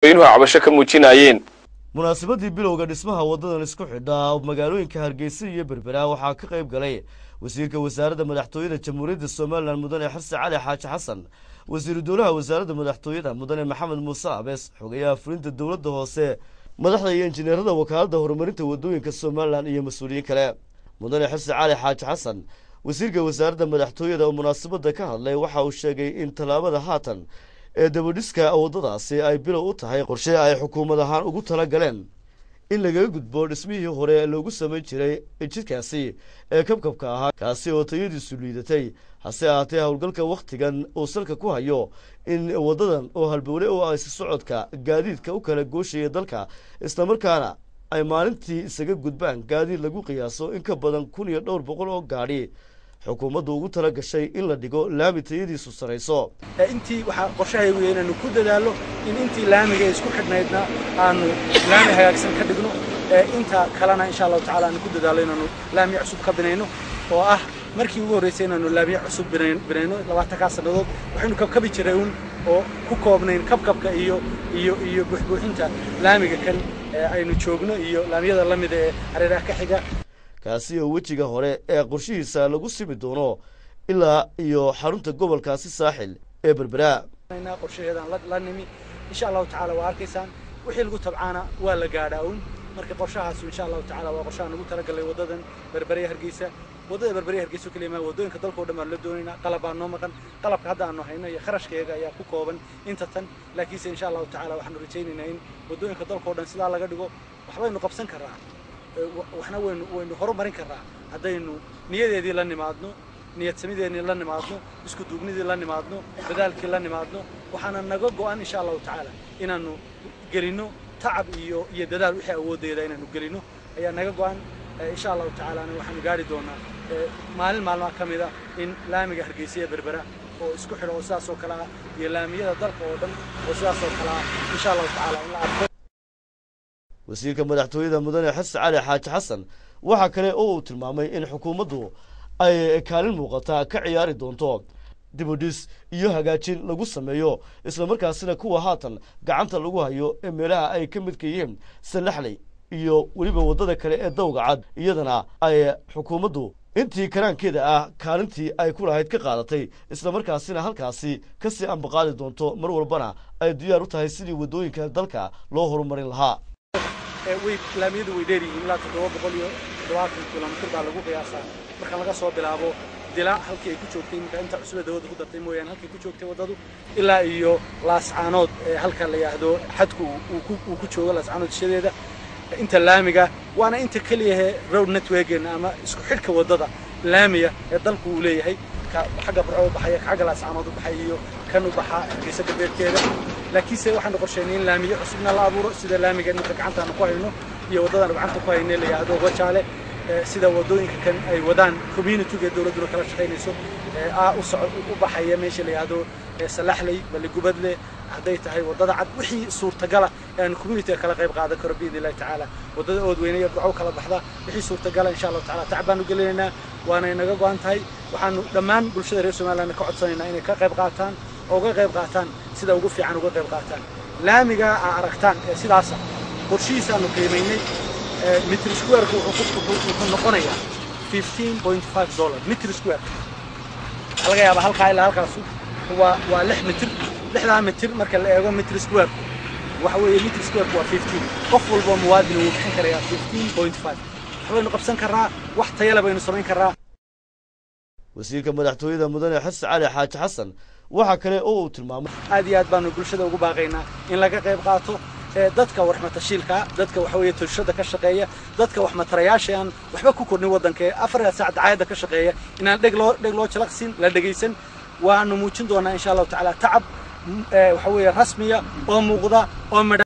Dadweynuhu cabasho ka muujinayeen. Munaasabadii bilowga dhismaha waddadan isku xidha magaalooyinka Hargeysa iyo Berbera waxaa ka qayb galay wasiirka wasaaradda madaxtooyada Jamhuuriyadda Somalilan, Mudane Xirsi Cali Xaaji Xasan, wasiiru dowlaha wasaaradda madaxtooyada, Mudane Maxamed Muuse Abees, xogayaha fulinta dowladda hoose, madaxda iyo injineerada wakaaladda horumarinta waddooyinka Somalilan iyo mas-uuliyiin kale. Mudane Xirsi Cali Xaaji Xasan, wasiirka wasaaradda madaxtooyada oo munaasabadda ka hadlay, waxa uu sheegay in tallaabada haatan ee dabadhiska waddadaasi ay bilow u tahay qorshe ay xukuumad ahaan ugu tala galeen in lagaga gudbo dhismihii hore loogu samayn jiray jidkaasi ee kabkabka ahaa, kaasi oo tayadiisu liidatay. Hase ahaatee howlgalka wakhtigan uu salka ku hayo in waddadan oo halbowle u ah isu socodka gaadiidka u kala gooshaya dalka, islamarkaana ay maalintii isaga gudbaan gaadiid lagu qiyaaso in ka badan 1,200 oo gaadhi, xukuumaddu ugu tala gashay in la dhigo laami tayadiisu sarayso. Intii waxaa qorshahaygu inaanu ku dadaallo in intii laamiga isku xidhnaydna aanu laami hagaagsan ka dhigno, inta kalena insha Allahu tacala aanu ku dadaallo inaanu laamiyo cusub ka binayno, oo ah markii ugu horreysay inaanu laamiyo cusub binayno. 20-kaa sannadood waxaynu kabkabi jiray uun oo ku koobnayn kabkabka iyo buuxbuuxinta laamiga kan aynu joogno iyo laamiyada la mida ee hareeraha ka xiga, kaasi oo wejiga hore ee qorshihiisa lagu simi doono ilaa iyo xarunta gobolkaasi Saaxil ee Berbera. Qorshaheedaan la nimi insha Allahu tacala waa arkaysaan, wixii lagu tabcaana waa la gaadhaa uun. Marka qorshahaasu insha Allahu tacala waa qorshaha nagu talagalay waddadan Berberya Hargeysa. Waddada Berberya Hargeysa oo keliya maa, waddooyinka dalka o dhan baanu la doonaynaa. Qalab baa noo maqan, qalabka hadda aanu hayno iyo kharashkayaga ayaa ku kooban inta tan, laakiinse insha Allahu tacala waxaanu rajaynaynaa in waddooyinka dalka o dhan sidaa laga dhigo. Waxbaynu qabsan karraa, waxna waynu horumarin karraa haddaynu niyadeedii la nimaadno, niyad samideennii la nimaadno, isku duubnidii la nimaadno, dadaalkii la nimaadno. Waxaana naga go'an insha Allahu tacaala inaanu gelinno tacab iyo dadaal, wixii awooddeeda inaanu gelinno ayaa naga go'an. Insha Allahu tacaalana waxaanu gaari doonaa maalin maalmaha ka mid a in laamiga Hargeysa ee Berbera oo isku xidho oo sidaas oo kale ah iyo laamiyada dalka oo dhan oo sidaas oo kale ah insha Allahu tacaala in la arko. Wasiirka madaxtooyada, Mudane Xirsi Cali Xaaji Xasan, waxaa kale oo uu tilmaamay in xukuumaddu ay kaalin muuqata ka ciyaari doonto dibudhis iyo hagaajin lagu sameeyo, islamarkaasina kuwa haatan gacanta lagu hayo ee meelaha ay ka midka yihiin Salaxley iyo weliba waddada kale ee Dawga Cad, iyadana ay xukuumaddu intii karaankeeda ah kaalintii ay ku lahayd ka qaadatay, islamarkaasina halkaasi kasii ambaqaadi doonto, mar walbana ay diyaar u tahay sidii waddooyinka dalka loo horumarin lahaa. Way laamiyadu way dheer yihiin, ilaa 770 kilomitir baa lagu qiyaasaa marka laga soo bilaabo Dilaac halkii ay ku joogtay iminka, inta cusube dawladda ku dartay mooyaane, halkii ku joogtay waddadu ilaa iyo Laascaanood halka la yidhaahdo xadku uu ku joogo Laascaanood shishadeeda inta laamiga. Waana inta keliyahe road networkeena ama isku xidhka waddada laamiya ee dalku uu leeyahay, ka xagga Burco u baxaya, ka xagga Laascaanood u baxay iyo kan u baxa Hargeysa galbeedkeeda. Laakiinse waxaanu qorsheynay in laamiyo cusubna la abuuro, sida laamiga iminka gacantaanu ku hayno iyo waddadaanu gacanta ku hayno la yidhaahdo Wajaale, sida waddooyinka kan ay wadaan communityga ee dowladduna kala shaqaynayso u soco u baxaya meesha la yidhaahdo Salaxley, Baligubadle, hadday tahay waddada cad, wixii suurtagala ee aanu communityga kala qayb qaadan karo biidni Illahi tacaala. Waddada Oodweyne iyo Burco kala baxda, wixii suurtagala insha Allahu tacala tacab baanu gelinaynaa, waana inaga go'an tahay. Waxaanu dhammaan bulshada reer Somaliland ka codsanaynaa inay ka qayb qaataan oo uga qayb qaataan sida ugu fiican uga qayb qaataan laamiga aa aragtaan ee sidaasa. Qorshihiisa aanu qiimaynay, mitr squareku wuxuu noqonayaa $15.5 mitr square. Waxaa laga yaabaa halkaa ilaa halkaasu waa 6 mitir, 6-daa mitir marka la eego mitr squareku waxa weeye mitr squareku waa 15. Qof walba muwaadin wuu bixin karayaa 15.5. Waxbaynu qabsan karraa, wax tayale baynu samayn karraa. Wasiirka madaxtooyada, Mudane Xirsi Cali Xaaji Xasan, waxaa kale oo uu tilmaamay. Aad iyo aad baanu bulshada ugu baaqaynaa in laga qayb qaato, dadka warxmatashiilka, dadka waxa weeye tulshada ka shaqeeya, dadka waxmatarayaasha aan waxba ku kordhin waddanka ee 4 saac dacaayadda ka shaqeeya, inaan dheg loo jalaqsin la dhegaysan. Waanu muujin doonaa insha Allahu tacaala tacab waxa weeye rasmiya oo muuqda oo midha.